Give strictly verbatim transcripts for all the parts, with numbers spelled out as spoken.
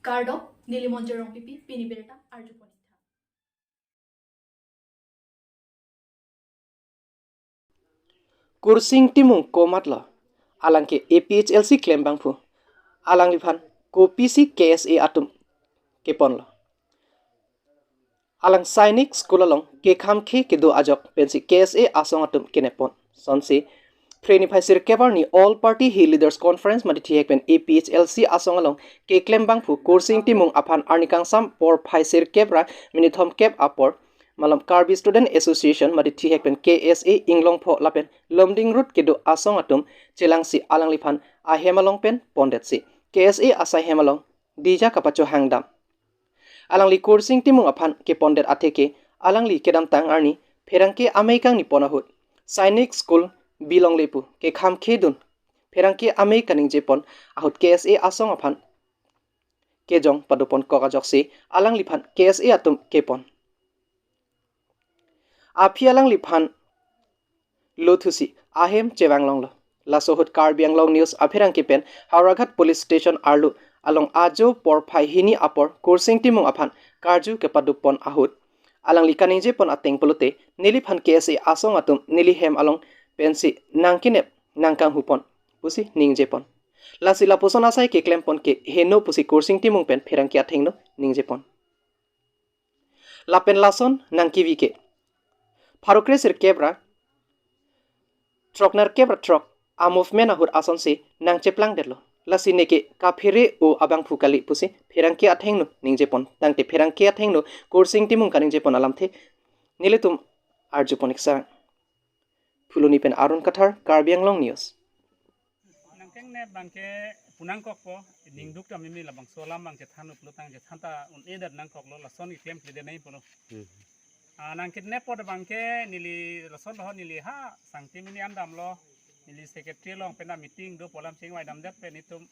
Kardom, neli Monjir Rongpipi, pini birta arjupon ik tha. Kursing Timung komatlo, alang ke A P H L C klembangphu, alangliphan kopisi K S A atum keponlo. Alang Sainik School along kekhamkhe kedo ajok pensi K S A asong atum kenep pon. Sonsi, Phre niphai sirkep arni All Party Hill Leaders Conference mate thihek pen A P H L C asong along keklembangphu Kursing Timung aphan arni kangsam porphai sirkep ra minit thomkep apor, malom Karbi Student Association mate thihek pen K S A Inglongpho lapen Lumding Road kedo asong atum chelangsi alangliphan ahem along pen pondetsi K S A asai hem along dija kapachohang dam. Alangli Kursing Timung aphan kepondet atheke, alangli kedamtang arni pherangke amei kangni pon ahut Sainik School bilongle pu kekhamkhe dun pherangke amei kaningje pon ahut K S A asong aphan kejong padopon kok ajoksi alangliphan K S A atum kepon. Aphi alangliphan lothusi ahem chevanglonglo. Laso ahut Karbi Anglong News apherangke pen Howraghat Police Station arlo along ajo porphai hini apor Kursing Timung aphan karju kepadopon ahut, alangli kaningje pon ateng pulote, neliphan K S A asong atum neli hem along pensi nangkenep nangkanghupon pusi ningje pon. Lasi lapuson asai keklem pon ke heno pusi Kursing Timung pen pherangke athengno ningje pon. Lapen lason nangkevi ke pharo kre sirkep ra throk nerkep ra throk a movement ahut asonsi nangcheplangdetlo. Lasi neke kaphere-o abangphu kali pusi pherangke athengno ningje pon. Tangte pherangke athengno Kursing Timung kaningje pon alamthe nelitum arjupon ik sarang. Phuloni pen Arun Kathar, Karbi Anglong News. Nangkengnep abangke punangkokpo, ningduk ta mimi labangso alam abang chethan uplo tang chethan ta un-edet nangkoklo, lason keklem klemkledet nai pulo. Hmm. Ah, nangkengnep apot abangke neli lason lo neli ha sangti mini andamlo, neli secretary along pen ta meeting do pu alam chingvai damdet pen itum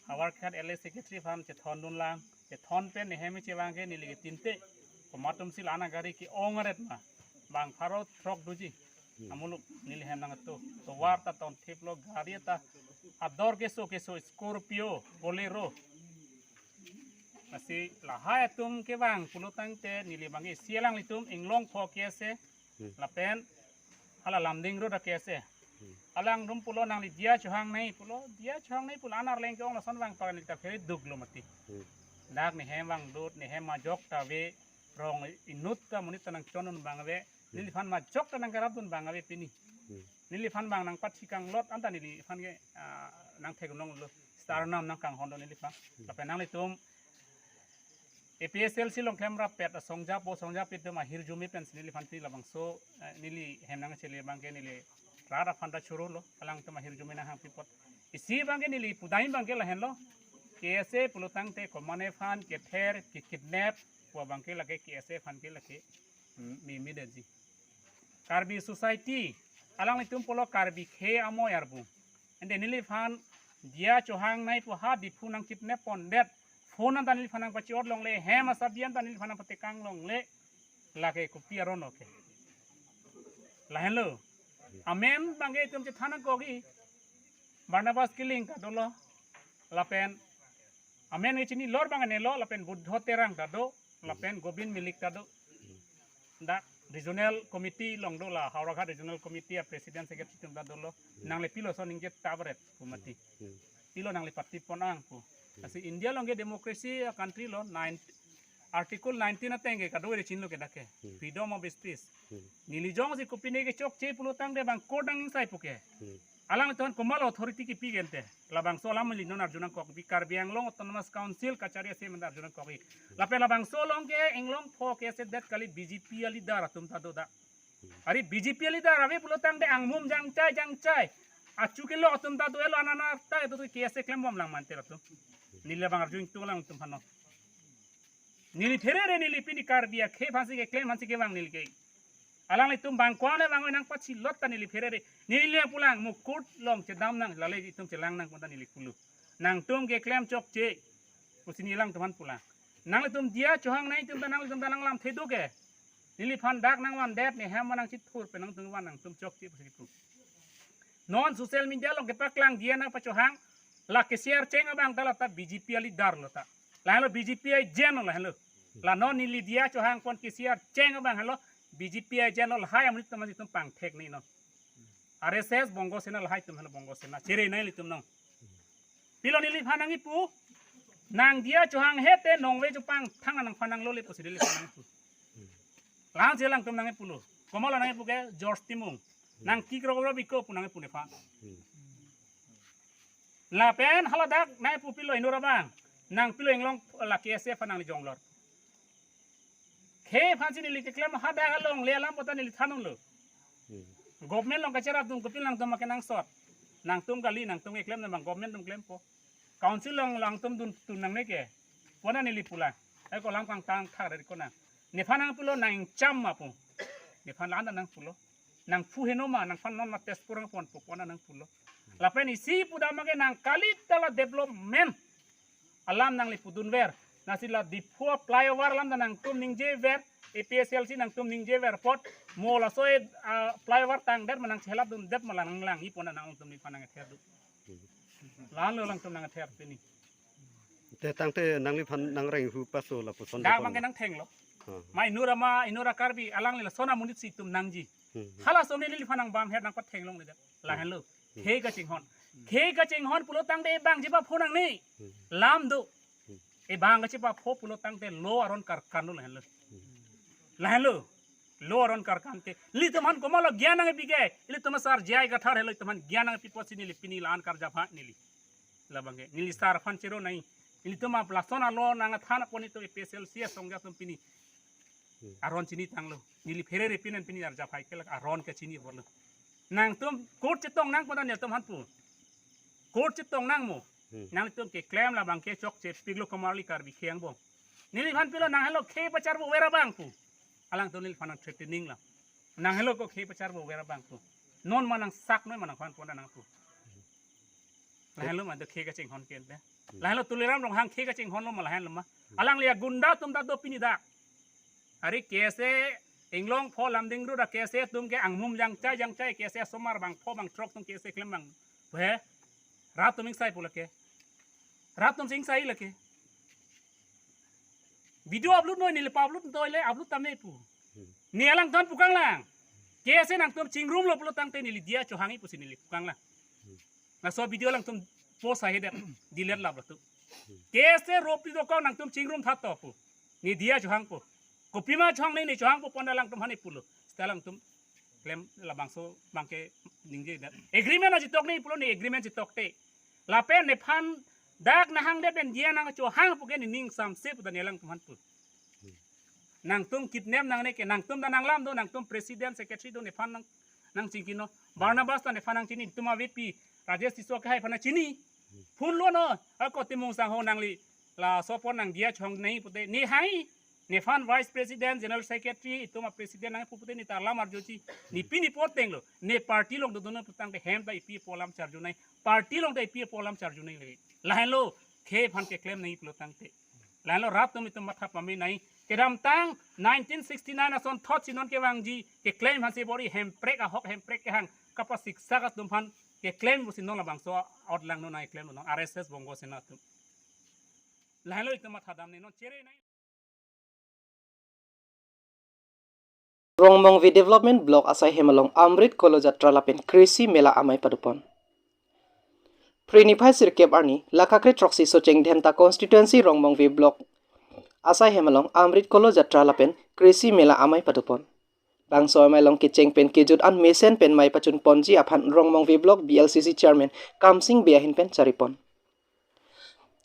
Howraghat L A secretary aphan chethondun lang, chethon pen nehem chevang ke neli ke tinte. Komat atumsi la-an agari ke-ong aret ma. Bang pharo throk doji. Hmm. Amuluk neli hem nangtum. Tovar ta tonthiplo gari ta ador keso keso Scorpio, Bolero. Lasi lahai atum kevang pulo tangte neli abangke isi alanglitum Inglongpho K S A. Hmm. Lapen hala Lumding Road K S A. Hmm. Alangtum pulo nangli diya chohang nai pulo, diya chohang nai pulo anar leng ke-ong lason vang pagan ta phere duklo mati. Hmm. Dak nehem vangdut, nehem majok ta ave, rong inut ta monit ta nangchonun abang ave, hmm, neliphan majok ta nangkarapdun abang ave pini. Hmm. Neliphan abang nangpathi kanglot anta neliphan ke, ah, nangtheklonglo. Star nam nangkanghon do neliphan. Hmm. Lapen nanglitum A P H L C along klemrappet asongja po songja pi atum ahirjume pensi neliphan pi labangso, eh, neli hem nangchele abangke neli rat aphan ta chorolo, alangtum ahirjume nanghangpi apot. Isi abangke neli pudam abangke lahenlo. K S A pulo tangte komatne aphan kether, kekidnap pu abangke lake K S A aphan ke lake, mm, mimi detji. Karbi society, alanglitum pulo Karbi khei amoi arbung. Ante neliphan diya chohang nai pu ha Diphu nangkidnap pondet. Phone anta neliphan nangpachi-ot longle, hem asabi anta neliphan nangpatekang longle. Lake kopi aron oke. Lahenlo. Amen abangke itum chethan nangkokji. Barnabas Killing ta dolo. Lapen amen kechinilor abang nelo, lapen Buddho Terang ta do, lapen Gobind Milik ta do. Dak regional committee along do la, Howraghat Regional Committee a president secretary atum ta dolo. Hmm. Nangli pilo ason ningje ta beret pu mati. Hmm. Pilo nangli party pon ang pu. Hmm. Lasi India along ke democracy a country lo, nine, Article nineteen ateng ke kadokave chinilo ke dak ke. Hmm. Freedom of speech. Hmm. Neli jongsi kopine kechokche pulo tangte abang court nangningsai pu ke. Hmm. Alangtum komatlo authority kipi ke ante. Labangso alam neli non arju nangkok, bi Karbi Anglong Autonomous Council kachari ase manda arju nangkok ik. Lapen labangso along ke Inglongpho K S A det kali, B J P a leader atum ta do dak. Ari B J P a leader ave pulo tangte angmum jangchai jangchai. Achu kelo atum ta do, elo anana ta do K S A klembom lang mante latum. Neli abang arju ingtung alangtum aphan non. Neli pherere neli pini Karbi akhei aphansi keklem aphansi kevang neli ke. Alanglitum bang ko-an abang nangpachilot ta neli pherere. Neli pulang mukut along chedam nang, lale itum chelang nang pu ta neli pulo. Nangtum keklem chokche pusi neli alangtum aphan pulang. Nanglitum diya chohang nai atum ta nanglitum ta nanglamthe do ke. Neliphan dak nangvandet, nehem nangchithur pen nangtum van nangtum chokche pusi pu. Non social media along kepaklang diya nangpachohang, la ke-share cheng abang ta la ta B J P a leader lo ta. Lahenlo B J P agent lo lahenlo. La non neli diya chohang pon K C R cheng abang henlo B J P agent lo, lahai amonit atum aji atum pangthek ni non. R S S Bongo Sena lahai atum henlo Bongo Sena. Chere nangli atum non. Pilo neliphan nangkipu. Nang diya chohang hete nongve chopang thang nangphan nanglole pusi neliphan nangpu. Langsi alangtum nangkipulo. Komatlo nangkipu ke George Timung. Nang kikrok ro biko pu nangkipu nephan. Lapen haladak nangkipu pilo inut abang. Nang pilo inglong la K S A aphan nangli jonglor. Khei aphansi neli keklem hadak along le alam pota neli thanlo. Government along kacherap dun kopilo nangtum ma kenangsot. Nangtum kali, nangtum keklem nang government atum klempo. Council along nangtum dun tun nangne ke. Pona neli pulang. Eko lam kangtang thak dari kona. Nephan nangpulo nang cham ma pu. Nephan la-an nangpulo. Nangphu heno ma, nangphan non ma test purang pon pu pona nangpulo. Lapen isi pudam ke nang kali tala development alam nangli pudunver. Lasi la Diphu flyover alam ta nangtum ningjever, A P S L C nangtum ningjever apot, mo laso e, ah, flyover tangdet ma nang chelap dundet ma la nanglang-i pona nangtum nephan nangther dun. Lahenlo alangtum nangther pini. Te tangte nangliphan nangreng hu paso lapuson dak dapon. Bang ke nangthenglo. Ha. Ma inut ama, inut a Karbi alangli lason amonit si itum nangji. Hmm. Halaso neliphan nangbam her nangpatheng longledet. Lahenlo. Khei kachinghon. Khei kachinghon pulo tangte bang jiba phonang ni. Lam do. E bang kachepa pho pulo tangte lo aron karkan lo lahenlo. Lahenlo. Lo aron karkan te. Ilitum aphan komatlo gyan nangpi ke. Ilitum asar J I Kathar henlo ilitum aphan gyan nangpi pusi neli pini la-an karjap ha neli. Labang ke. Neli sar aphan chero nai. Ilitum a lason alo nangthan apon itum A P S L C asong atum pini. Aron chinitanglo. Neli pherere pinan pini arjap hai kelak aron kachini apotlo. Nangtum court chetong nang pona nelitum aphan pu. Court chetong nang mo. Hmm. Nangtum keklem labang ke chokche piklo komarli Karbi Anglong. Neliphan pilo nang henlo khei pacharbo vera bang pu. Alangtum neliphan nang threatening la. Nang henlo ko khei pacharbo vera bang pu. Non ma nangsak noi ma nangphan pona nang pu. Lahenlo ma do khei kachinghon ke ente. Hmm. Lahenlo Tuliram Ronghang khei kachinghonlo ma lahenlo ma. Hmm. Alangli agunda atum ta do pini dak. Ari K S A inglong pho Lumding road a K S A atum ke angmum jangchai jangchai K S A asomar bangpho bangthrok atum K S A klem bang. He? Rat atum ingsai pu lake. Rat atum ingsai lake. Video upload noi neli pa-upload noi le upload tame pu. Hmm. Ne alangtum pu kanglang. K S A nangtum chingrumlo pulo tangte neli diya chohang-i pusi neli pu kanglang. Hmm. Laso video alangtum post ahedet delete lap latum. Hmm. K S A ropi dokok nangtum chingrum thatto pu. Ne diya chohangpo. Kopima chohang ne, ne chohangpo pon alangtum aphan ne pulo. Seta alangtum klem labangso bang ke ningjedet. Agreement aji tok ne pulo ne agreement aji tok te. Lapen nephan dak nahangdet pen diya nangchohangpo ke ne ning samse pu ta ne alangtum aphan pu. Nangtum kidnap nangne ke nangtum ta nanglam do, nangtum president secretary do nephan nang, nangchingkino. Barnabas ta nephan nangchini, itum avepi Rajesh Tisso ke hai aphan nangchini. Phone lo no, ako Timung sangho nangli laso apor nang diya chohang nai pute. Ne hai, nephan vice president, general secretary, itum a president nangpu pute ne ta alam arjuji. Ne pini apor tenglo, ne party along dodun pu tangte hem ta ipi apo alam charju nai. Party along ta ipi apo alam charju nai lagi. Lahenlo, khei aphan keklem nai pulo tangte. Lahenlo rat atum itum matha pame nai. Kedamtang nineteen sixty-nine ason thot si non kevangji keklem aphansi bor-i Hemprek ahok Hemprek kehang kapasiksak atum aphan keklem pusi non labangso out lang non nai klem non R S S Bongo Sena atum. Lahenlo itum matha dam ne non chere nai. Rongmongve Development Block asai hem along Amrit Kolo Jatra lapen Krishi Mela amei padopon. Phre niphai sirkep arni, lakha kre throksi Socheng Dhenta Constituency Rongmongve Block asai hem along Amrit Kolo Jatra lapen Krishi Mela amei padopon. Bangso amei along kecheng pen kejut an mesen pen mei pachun ponji aphan Rongmongve Block B L C C Chairman Kamsing Bey ahin pen charipon.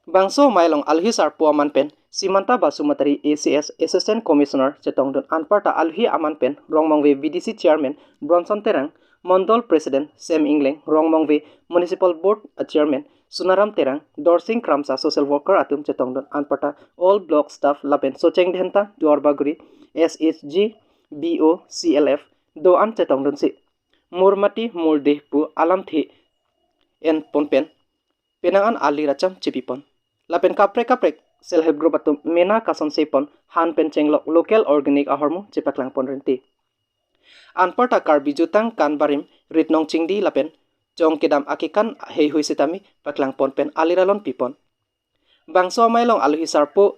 Bangso amei along alohi sarpo aman pen Simanta Basumatary A C S Assistant Commissioner chetongdun, anparta alohi aman pen Rongmongve V D C Chairman Bronson Terang, Mondol President Sam Ingleng, Rongmongve Municipal Board a Chairman Sunaram Terang, Dorsing Kramsa Social Worker atum chetongdun, anparta all block staff lapen Socheng Dhenta Duarbagori S H G B O C L F do-an chetongdunsi mur mati mur deh pu alamthe en pon pen penang an ali racham chepipon. Lapen kaprek kaprek self help group atum mena kasonsepon, han pen chenglok local organic ahormu chepaklangpon renti. Anparta Karbi jutang kan barim rit nong chingdi lapen chong kedam akekan heihui sitame paklangpon pen ali ralon pipon. Bangso amei along alohi sarpo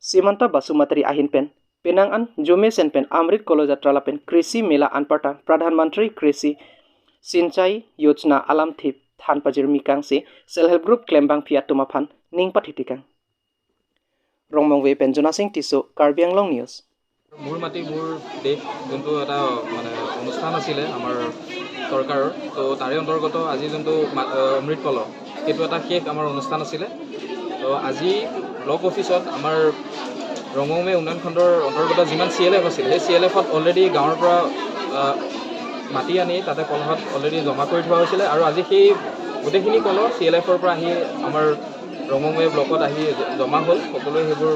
Simanta Basumatary ahin pen penang an Jumesen pen Amrit Kolo Jatra lapen Krishi Mela anparta Pradhan Mantri Krishi Sinchai Yojana alamthe than pajirmi kangsi Self Help Group klembangpi atum aphan ning pathitikang. Rongmongve pen Jonasing Tisso, Karbi Anglong News. মোৰ মাটি মোৰ দেশ যোনটো এটা মানে অনুষ্ঠান আছিলে আমাৰ চৰকাৰৰ, তো তাৰে অন্তৰ্গত আজি যোনটো মা- আহ, অমৃত কলহ, সেইটো এটা শেষ আমাৰ অনুষ্ঠান আছিলে। তো আজি ব্লক অফিচত আমাৰ ৰঙমে উন্নয়ন খণ্ডৰ অন্তৰ্গত যিমান চি এল এফ আছিল, সেই চি এল এফত অলৰেডি গাঁৱৰ পৰা আহ, মাটি আনি তাতে কলহত অলৰেডি জমা কৰি থোৱা হৈছিলে আৰু আজি সেই গোটেইখিনি কলহ চি এল এফৰ পৰা আহি আমাৰ ৰঙমে ব্লকত আহি জ- জমা হ'ল। সকলোৱে সেইবোৰ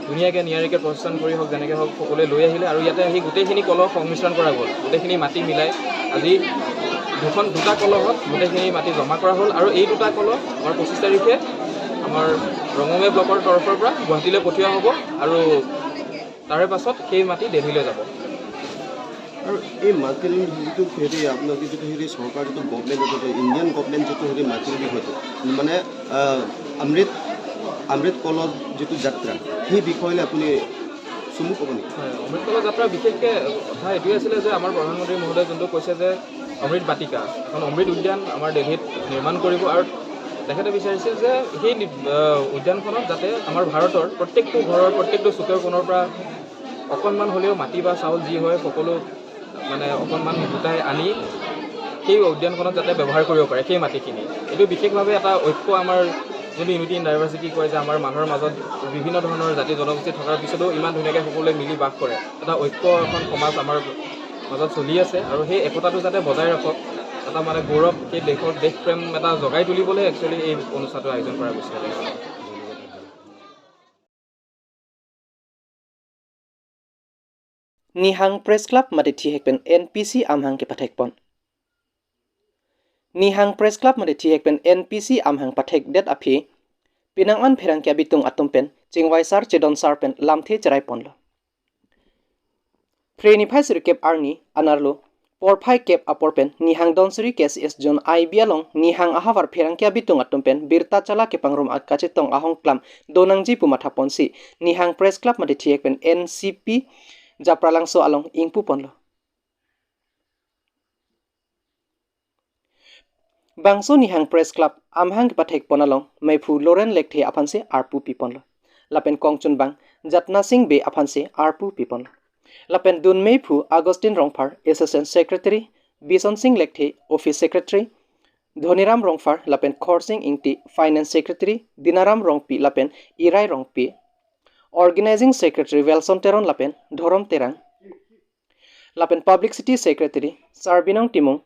ধুনীয়াকৈ নিয়াৰিকৈ প্ৰচেছন কৰি হওক, যেনেকৈ হওক, সকলোৱে লৈ আহিলে আৰু ইয়াতে আহি গোটেইখিনি কলহ সংমিশ্ৰণ কৰা গ'ল। গোটেইখিনি মাটি মিলাই আজি দুখন, দুটা কলহত গোটেইখিনি মাটি জমা কৰা হ'ল আৰু এই দুটা কলহ আমাৰ পঁচিছ তাৰিখে আমাৰ ৰঙমে ব্লকৰ তৰফৰ পৰা গুৱাহাটীলৈ পঠিওৱা হ'ব আৰু তাৰে পাছত সেই মাটি দেলহিলৈ যাব। আৰু এই মাটিৰ যিটো হেৰি আপোনালোকে যিটো হেৰি চৰকাৰ যিটো গভৰ্ণমেণ্ট যিটো ইণ্ডিয়ান গভৰ্ণমেণ্ট যিটো হেৰি মাটিৰ বিষয়টো মানে আহ, অমৃত অমৃত কলহ যিটো যাত্ৰা সেই বিষয়লৈ আপুনি চমু ক'ব নেকি? হয়, অমৃত কলহ যাত্ৰা বিশেষকৈ কথা এইটোৱে আছিলে যে আমাৰ প্ৰধানমন্ত্ৰী মহোদয়ে যোনটো কৈছে যে অমৃত বাটিকা, এখন অমৃত উদ্যান আমাৰ দেলহিত নিৰ্মাণ কৰিব আৰু তেখেতে বিচাৰিছিল যে সেই নি- আহ, উদ্যানখনত যাতে আমাৰ ভাৰতৰ প্ৰত্যেকটো ঘৰৰ প্ৰত্যেকটো চুকে কোণৰ পৰা অকণমান হ'লেও মাটি বা চাউল যি হয় সকলো মানে অকণমান গোটাই আনি সেই উদ্যানখনত যাতে ব্যৱহাৰ কৰিব পাৰে সেই মাটিখিনি। এইটো বিশেষভাৱে এটা ঐক্য, আমাৰ যোনটো ইউনিটি ইন ডাইভাৰ্চিটি কয় যে আমাৰ মানুহৰ মাজত বিভিন্ন ধৰণৰ জাতি জনগোষ্ঠী থকাৰ পিছতো ইমান ধুনীয়াকৈ সকলোৱে মিলি বাস কৰে, এটা ঐক্য এখন সমাজ আমাৰ মাজত চলি আছে আৰু সেই একতাটো যাতে বজাই ৰাখক, এটা মানে গৌৰৱ, সেই দেশৰ দেশ প্ৰেম এটা জগাই তুলিবলৈ একচুৱেলি এই অনুষ্ঠানটো আয়োজন কৰা গৈছে। Nihang Press Club mate thihek pen N P C amhang kepathekpon. Nihang Press Club mate thihek pen N P C amhang pathekdet aphi, penang an pherangke abitung atum pen chingvai sar chedon sar pen lamthe cheraiponlo. Phre niphai sirkep arni anerlo porphai kep apor pen Nihang Dhansiri K C S Zone I B along Nihang ahavar pherangke abitung atum pen birta chala kepangrum akachetong ahongklam donangji pu mathaponsi Nihang Press Club mate thihek pen N C P Japralangso along ingpuponlo. Bangso Nihang Press Club amhang kepathekpon along meiphu Loren Lekthe aphansi arpu piponlo. Lapen kongchunbang Jatna Sing Bey aphansi arpu piponlo. Lapen dun meiphu Augustine Rongphar, Assistant Secretary, Bison Sing Lekthe, Office Secretary, Dhoniram Rongphar lapen Khorsing Ingti, Finance Secretary, Dinaram Rongpi lapen Irai Rongpi, Organizing Secretary Welson Teron lapen Dhorom Terang, lapen Publicity Secretary Sarbinong Timung,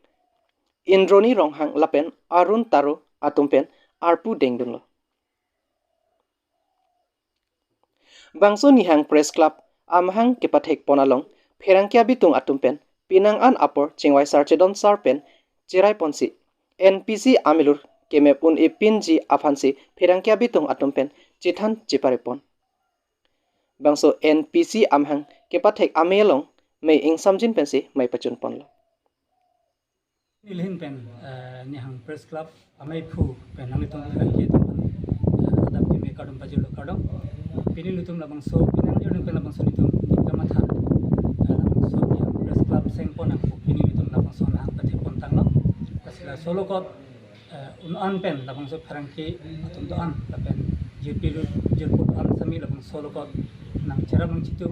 Indroni Ronghang lapen Arun Taro atum pen arpu dengdunlo. Bangso Nihang Press Club amhang kepathekpon along pherangke abitung atum pen penang an apor chingvai sar chedon sar pen cheraiponsi N P C amilur kemep un-e pinji aphansi pherangke abitung atum pen chethan cheparepon. Bangso N P C amhang kepathek amei along mei ingsamjin pensi mei pachunponlo. Nilhin pen eh, Nihang Press Club amei phu pen nanglitum pherangke atum eh, adap keme kardom pajirlo kardom. Pini nelitum labangso pini nanglitum pen labangso nelitum kamatha eh, labangso Nihang Press Club sengpon nangpo, pini nelitum labangso nang pathekpon tanglo. Lasi laso along kot eh, un an pen labangso pherangke atum do-an lapen jirpi ru jirpo do-an sami labangso along kot nangcherap nangchitu